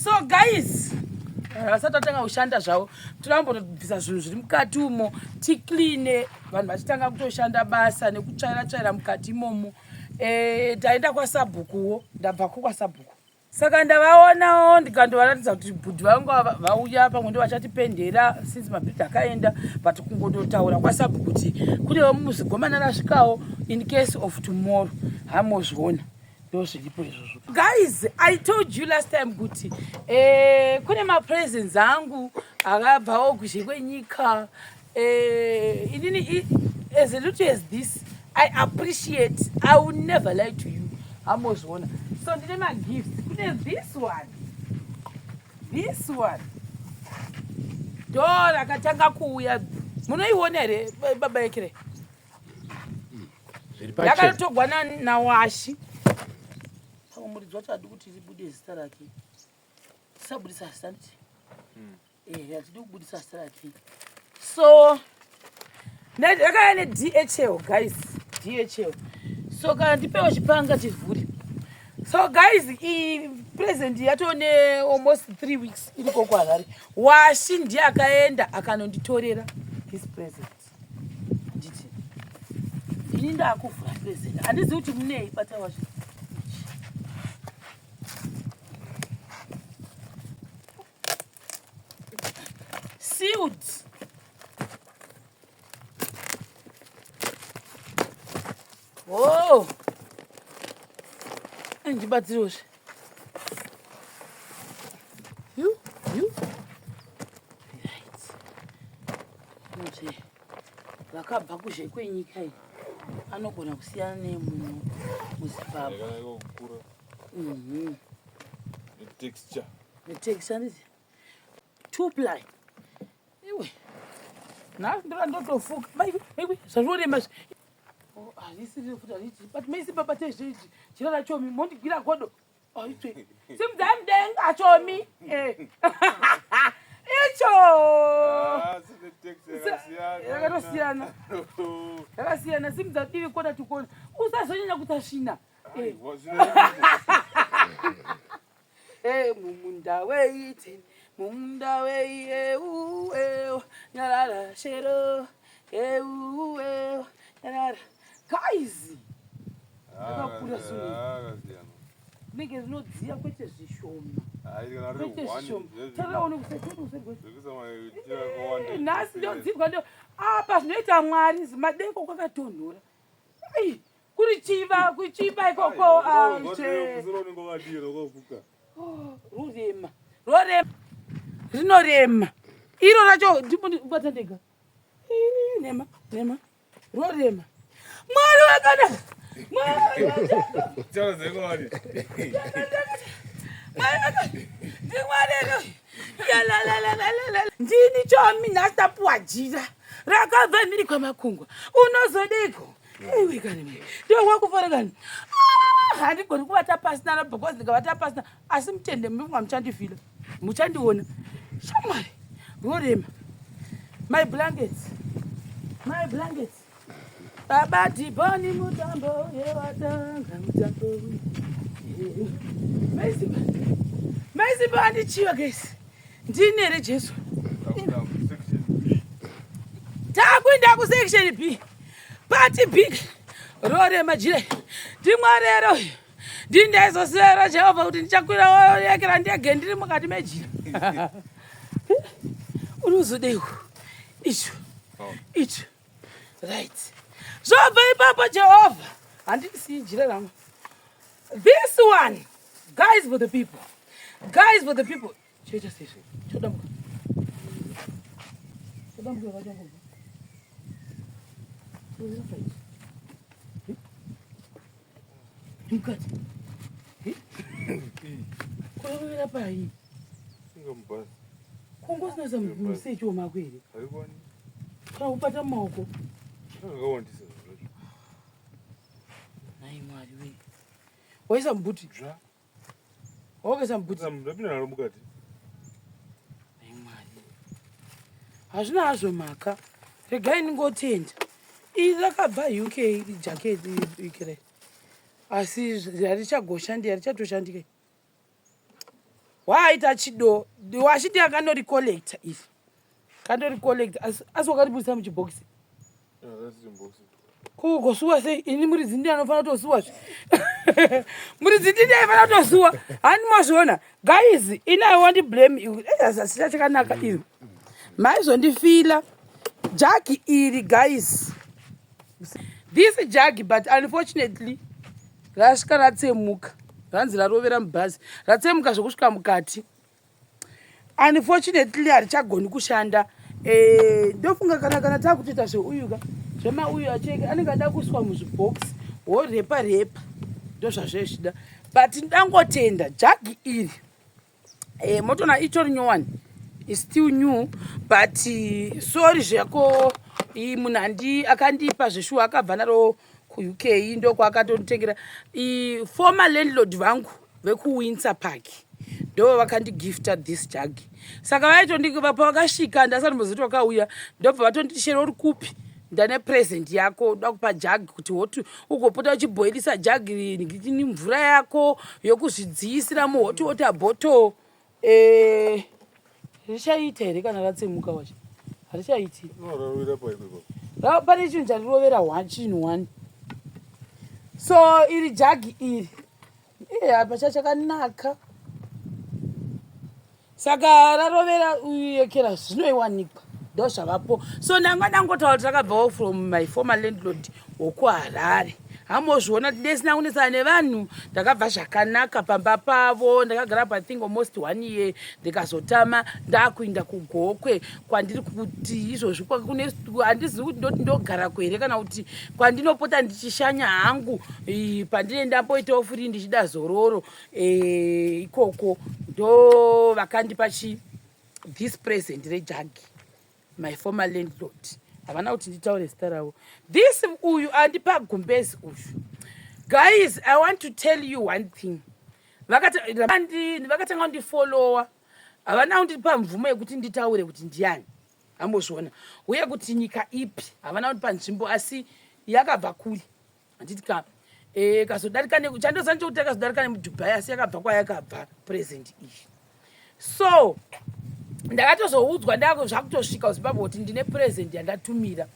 So guys, vasati vatanga kushanda zvavo, toda kumbotobvisa zvinhu zviri mukati umo, ticleane, vanhu vachitanga kutoshanda basa nekutsvaira tsvaira mukati imomo. Eh, taenda kwasabhukuwo, ndabvako kwasabhuku. Saka ndavaonawo ndikandovaratidza kuti bhudhi vangu vauya pamwe ndo vachatipendera since mabhidhi akaenda, but kungototaura kwasabhuku kuti kunewo muzigomana rasvikawo in case of tomorrow, hamozviona ndozviripo izvozvo. Guys, I told you last time kuti kune mapresents angu akabvawo kuzhe kwenyika. Inini as little as this I appreciate, I will never lie to you, hamozviona. So ndine magifts, kune this one, this one ndo rakatanga kuuya, munoiona here baba Ekere? Yakatogwa naWashi. Pamwe muridzi wacho adi kuti ribude zita rake, tisabudisa zita nditi hatidi kubudisa zita rake. So yakauya neDHL guys, DHL. So kana ndipewo chipanga chivhuri. So guys, iyi present yatone almost 3 weeks iriko kuHarare. Washi ndiye akaenda akanonditorera this present. Handiti ini ndakuvhura present, handizivi kuti munei. Bata wacho. Sealed. Oh, ndibatsirozve. You, you. Right. Nje vakabva kuzhe kwenyika iyi anogona kusiyana nemuno muZimbabwe. Netexture. Netexture nditi two ply. Iwe, nhasi ndoda ndotofuka. Maiwe, maiwe, zvazvorema. Harisiri futi, hariti, but maisi baba tezveiji jira rachomi mondigwira godo. Aitwe simudzai mudenga chomi. Icho yakatosiyana, yakasiyana. Simudza divi kona tukona, usazonyanya kuita svina. Mumunda weite, mumunda wei, nyarara shero, eu nyarara. Guys, yakakura suni, rinenge rinodziya kwete zvishoma, kwete zvishoma. Taraone kusai nhasi ndodzibwa ndo apa zvinoita Mwari madeko kwakatonhora. Ai, kuri chiva, kuchiva ikoko. Rurema, rorema, rinorema iro racho. Ndibata ndega. Nema, nema, rorema. Mwari wakanaka, Mwari wakanaka, ndimwarero. Ndini chomi, nhasi tapuwa jira rakabva mhiri kwamakungwa. Unozodiko iwe kani? Ndokwakufora kani? Handigoni kuvata pasina, because ndikavata pasina, asi mutende mufunga muchandifila, muchandiona. Shamwari, rorema. My blankets, my blankets. Baba Tiboni, mutambo yewatanga, mutambo maisimba, maisimba andichiva. Guys, ndini here Jesu? Takuenda kusection B pati big. Rorema jira, ndimwarero. Ndini ndaizosiyera Jehovha kuti ndichakwira yekera ndege ndiri mukati mejira? Unozodeiwo icho, icho. Right, zvobva ipapo Jehovha handisii jira rangu. This one, guys, for the people, guys, for the people. Choita seizvi, chodambuka, chodambuka, vachangobva. Mukati kurovera pai kungosinoisa musechi womako here kana kubata mumaoko? Nhai Mwari we, waisa mubhuti, wakaisa mubhuti. Ndapinda naro mukati. Nhai Mwari, hazvina hazvo mhaka, regai ndingotenda. Iri rakabva UK jaketi ikire, asi harichagoshandi, harichatoshandike. Waaita chido wachiti akandoricollecta iri kandoricollecta asi wakaribudisa muchibhokisi kugosuwa sei ini muridzi ndiye anofanira kutosuwa zve muridzi ndini aifanira kutosuwa hani mazviona guys ini i want blame you asina chakanaka iri maizondifila jagi iri guys this jug but unfortunately rasvika ratsemuka ranzi rarovera mubhazi ratsemuka zvekusvika mukati unfortunately harichagoni kushanda eh, ndofunga kana kana takutoita zveuyuka zvemauyu acheke anenge ada kuiswa muzvibox worepa repa ndozvazvezvida but ndangotenda jagi iri eh, motona itori nyowani is still new but eh, sorry zvako munhu andi akandipa zveshuwa akabva naro kuuk ndokwaakatonditengera former landlord vangu vekuwindsor park ndo vakandigifta this jug saka vaitondipavakasvika ndasati mbozoti vakauya ndobva vatonditi shero uri kupi ndane present yako uda kupa jug kuti hoti ugopota uchibhoilisa jug ni mvura yako yokuzvidziisira muhot water bottle eh, richaita here kana ratsemuka wacho harichaiti pane chinhu charirovera one chinhu one so iri jagi iri apa chachakanaka saka rarovera uyekera zvinoiwanikwa ndozvavapo so ndanga ndangotaura kuti rakabvawo from my former landlord wokuharare hamozviona ndisina kunesana nevanhu ndakabva zvakanaka pamba pavo ndakagara pa think almost one year ndikazotama ndakuinda kugokwe kwandiri kuti izvozvi handizivi kuti ndoti ndogarako here kana kuti kwandinopota ndichishanya hangu pandine ndamboitawo free ndichida zororo e, ikoko ndo vakandipa chi this present rejagi my former landlord havana kuti nditaure zita ravo this uyu andipa gumbezi uyu guys i want to tell you one thing vakatanga kundifollowa havana kundipa mvumo yekuti nditaure kuti ndiani ambozviona uye kuti nyika ipi havana kundipa nzvimbo asi yakabva kuri handiti ka e, kazodarika chandoziva nechekuti yakazodarika nemudubai asi yakabva kwayakabva present iyi so ndakatozoudzwa zvakutosvika kuzimbabwe kuti ndine present yandatumira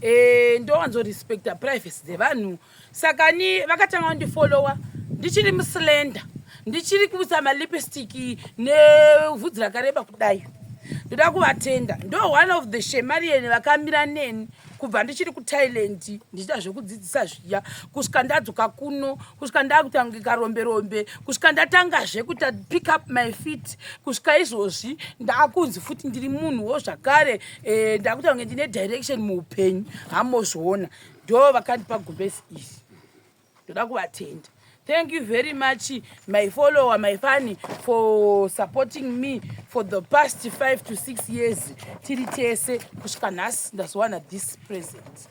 e, ndowanzorespecta privacy dzevanhu saka ni vakatanga kundifollowa ndichiri muslender ndichiri kuisa malipstick nevhudzi rakareba kudai ndoda kuvatenda ndo one of the shemarian vakamira neni kubva ndichiri kuthailand ndichiita zvekudzidzisa zviya kusvika ndadzoka kuno kusvika ndakuita karombe rombe kusvika ndatangazve kuita pick up my feet kusvika izvozvi ndakunzi futi ndiri munhuwo zvakare e, ndakuita kunge ndine direction muupenyu hamozviona ndo vakandipa gumbezi iri ndoda kuvatenda thank you very much my follower my fan for supporting me for the past 5 to 6 years tiri tese kusvika nhasi ndazowana this present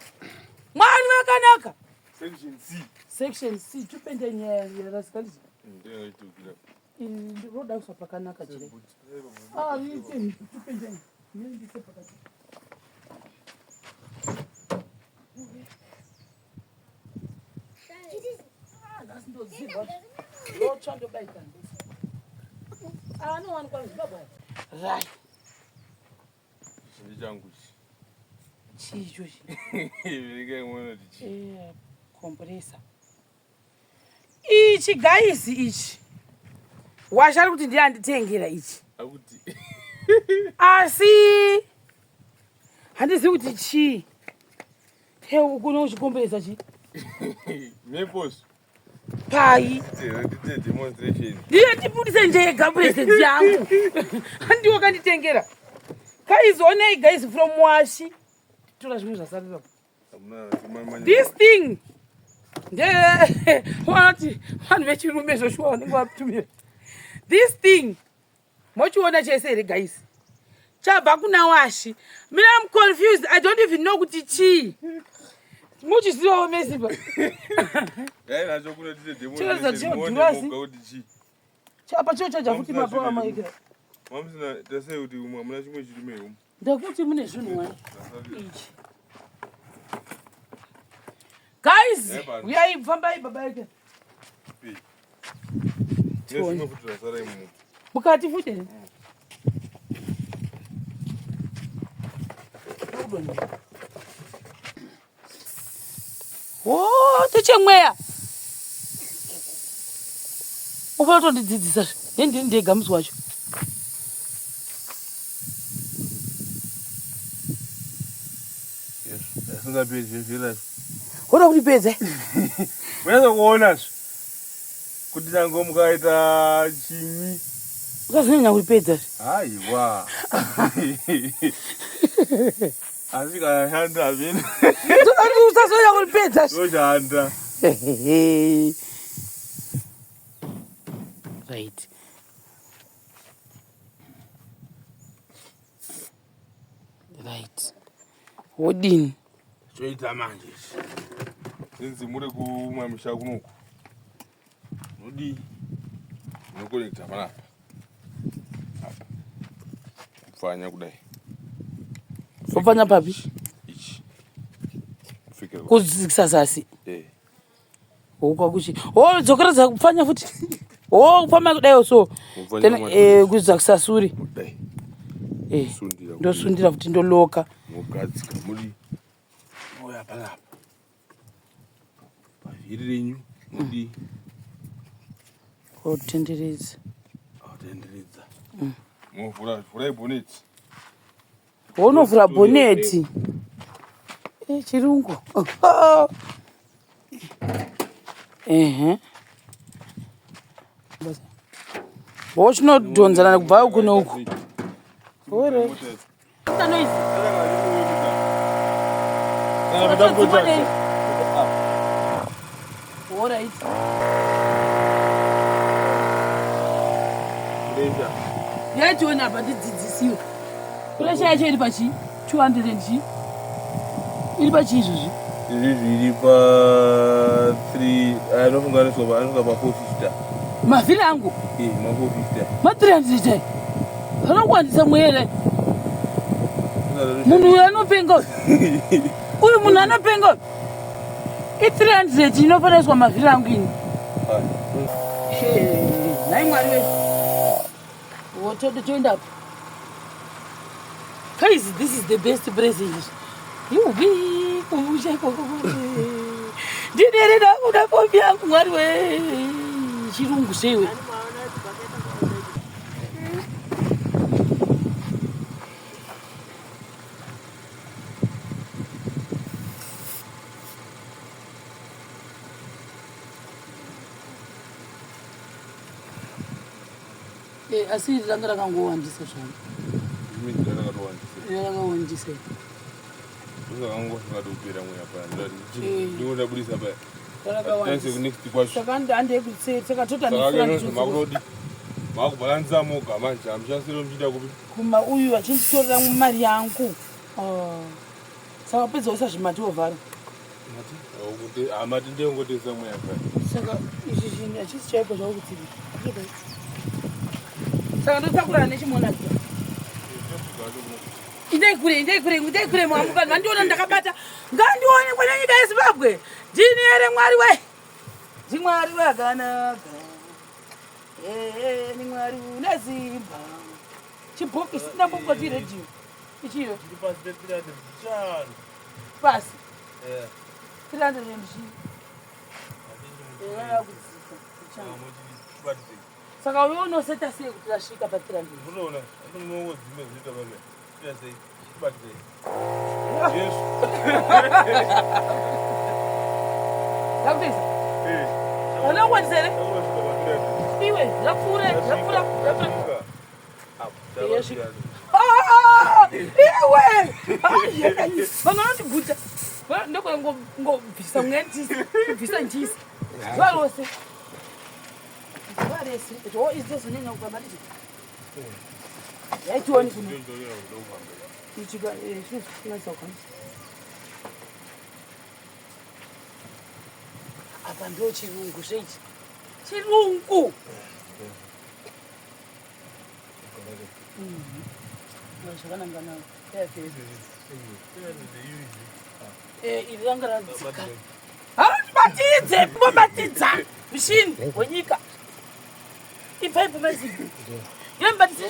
mwari vakanaka Section C. Section C tupende nyaya yarasikalisi roda kuiswa pakanaka chire ah, tupende ndise pakati. Nhasi ndodzirwa rotsva ndobaika anowanikwa muzimbabwe right. Ndechangu ichi. Chii ichochi? Verengai muone kuti chii. Compressor ichi guys ichi washari kuti ndiye anditengera ichi. Akuti asi handizivi kuti chii kuno uchicompressa chii? Maples. Pai? Ndite demonstration. Ndiye ndibudise ndega present yangu handiwo kanditengera guys onei guys from washi tora zvimwe zvasarira. Hamuna this thing nde vanoti vanhu vechirume zvoshuwa vanenge vatumira this thing mochiona chese here guys chabva kuna washi mina am confused i don't even know kuti chii muchizivawo mesimba. Dai nacho kuno tite Chiratidza demonstration muone chodhura asi. moga kuti chii. Chapa chochaja futi mapawa maikira. Mamusina tasei kuti umwe hamuna chimwe chirume umu. Ndakuti mune zvinhu wani ichi guys. Eh, Uyai fambai baba yake. Nezvimwe futi zvasara imomo. Mukati futi. Oh, tichemweya. Ufanira kutondidzidzisa zve. Ndini ndiri ndega musi wacho. Asingaperi zvezvera. Woda kundipedza? Unyaza kuona zve. Kuti nyange mukaita chinyi. Usazonyanya kuripedza zve. Haiwa. Asi kana shanda hamene. Usazonyanya kuripedza zve. Toshanda. Right. Right. Wodini? Choita manje. Sinzi muri kumwa misha kunoku. Nodii? Unokonekta panapa. Apa. Kupfanya kudai. Kupfanya papi? Ichi. Kupfekera. Kudzikisa zasi. Eh. Ukwa kuchi. Oh, dzokeredza kupfanya futi. Oh, kupfanya kudai so. Then eh kudzakisa suri. Kudai. Eh. Ndosundira futi ndoloka. Mugadzika muri. Oya panapa. Pavhiri renyu mudi. Otenderedza. Otenderedza. Movhura vhurai boneti. Wonovhura boneti. Eh, chirungu. Ehe. Wochinodhonzana kubva uku neuku. Ore. Alright. Yachiona apa ndidzidzisiwe. Puresha yacho iri pachii? 200 and chii? Iri pachii izvozvi? Izvi zviri pa 3 anofunga anosvika pa anosvika pa 450. Mavhiri angu? Eh, ma 450. Ma 300 ayi. Anokuwandisa mweya here? Munhu uyu anopenga uyu. Uyu munhu anopenga uyu. I 300 inofanira kuiswa mavhiri angu ini. Nhai Mwari wedu. Wotoda toenda apo. Guys, this is the best present. Yubi, kumusha ikoko. Ndinere ndakuda kombi yangu Mwari we. Chirungu seiwe. Eh, asi iri ranga rakangowandisa zvaro. Rakawandisa. Makubhalanisa moga manje hamuchasiri muchiita kupi kuma uyu achinditorera mari yangu. Ah. Saka pedza usa zvimati wovhara. Mati ndengotesa mweya paya. Saka ichi chinhu hachisi chaiko zvauri kutsika. Saka ndotakurana nechimona. Indai kure, indai kure, indai kure mwangu vanhu vandiona ndakabata. Ngandione kwene nyika yeZimbabwe. Ndini here Mwari we? NdiMwari wakanaka. Eh, ni Mwari une simba. Chibhokisi ndambobva chiredhiyo. Ichiyo. Chiri pasi pe 300. Pasi. Eh. 300 and chii. Saka uyo unoseta sei kuti rasvika pa 300? Unoona, unongodzime zvinoita pamwe. Ita sei? Chibatei. Yesu. Ndakutoisa. Eh. Unowanisa here? Unosvika pa 300. Iwe, zvapfuura, zvapfuura, zvapfuura. Yasvika. Ah, iwe! Vanhu vanondiguta. Ndokungobvisa mweya ndisi, kubvisa ndisi. Zuva rose. Zuva rese. Kuti oh, izi dzozonyanya kufamba nditi. Yaitiwani kuno. Ichika, eh, chinonatsa kufamba. Apa ndo chirungu zveichi. Chirungu. Zvakanangana. Eh, iri ranga radzika. Haundibatidze, kumbobatidza mushini wenyika. Ibvai pamazigo. Iwe mubatise.